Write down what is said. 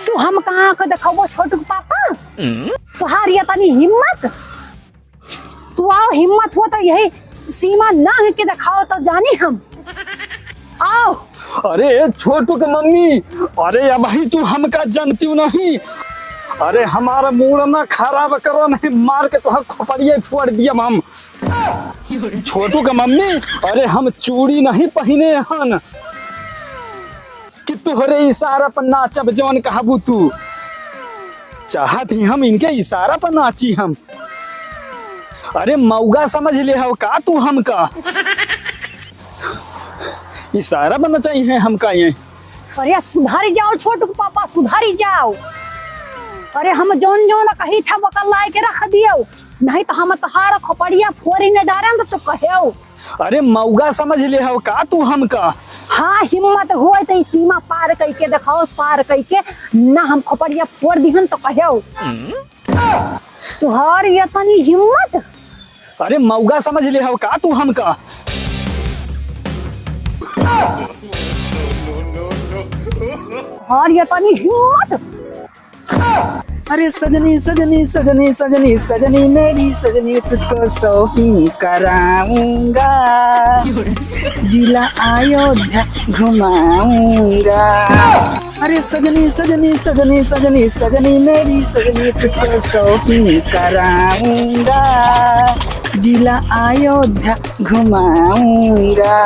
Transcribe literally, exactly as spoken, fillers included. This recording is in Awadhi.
तू हमका आँख देखावा छोटू के पापा? तोहार यतनी हिम्मत? तू आओ, हिम्मत हो तो यही सीमा नांग के देखाओ तो जानी हम। आओ। अरे छोटू के मम्मी, अरे अबहीं तू हमका जनतिउ नहीं। अरे हमारा मूड ना खराब करो, नहीं मार के तोहार खोपड़िया फोड़ दियब हम। छोटू के मम्मी, अरे हम चूड़ी नहीं पहिने हन कि तोहरे इशारा पर नाचब जौन कहबू तू। चाहत ही हम इनके इशारा पर नाची हम। अरे मौगा समझ ले हव का तू हमका? इशारा पर नचाई है हमका ये। अरे सुधर जाओ छोटू के पापा, सुधर जाओ। अरे हम जौन जौन कही था वकर लाए के रख दियो, नहीं तो हम तोहार खोपड़िया फोरी न डारन तो कहेओ। अरे मौगा समझ ले हव का तू हमका? हाँ, हिम्मत होय तो ई सीमा पार कइके देखाओ, पार कइके, ना हम खोपड़िया फोड़ दिहन तो कहेओ। तोहार यतनी हिम्मत? अरे मौगा समझ ले हव का तू हमका? तोहार यतनी हिम्मत? अरे सजनी सजनी सजनी सजनी सजनी मेरी सजनी, तुझको शॉपिंग कराऊंगा, जिला अयोध्या घुमाऊंगा। अरे सजनी सजनी सजनी सजनी सजनी मेरी सजनी, तुझको शॉपिंग कराऊंगा, जिला अयोध्या घुमाऊंगा।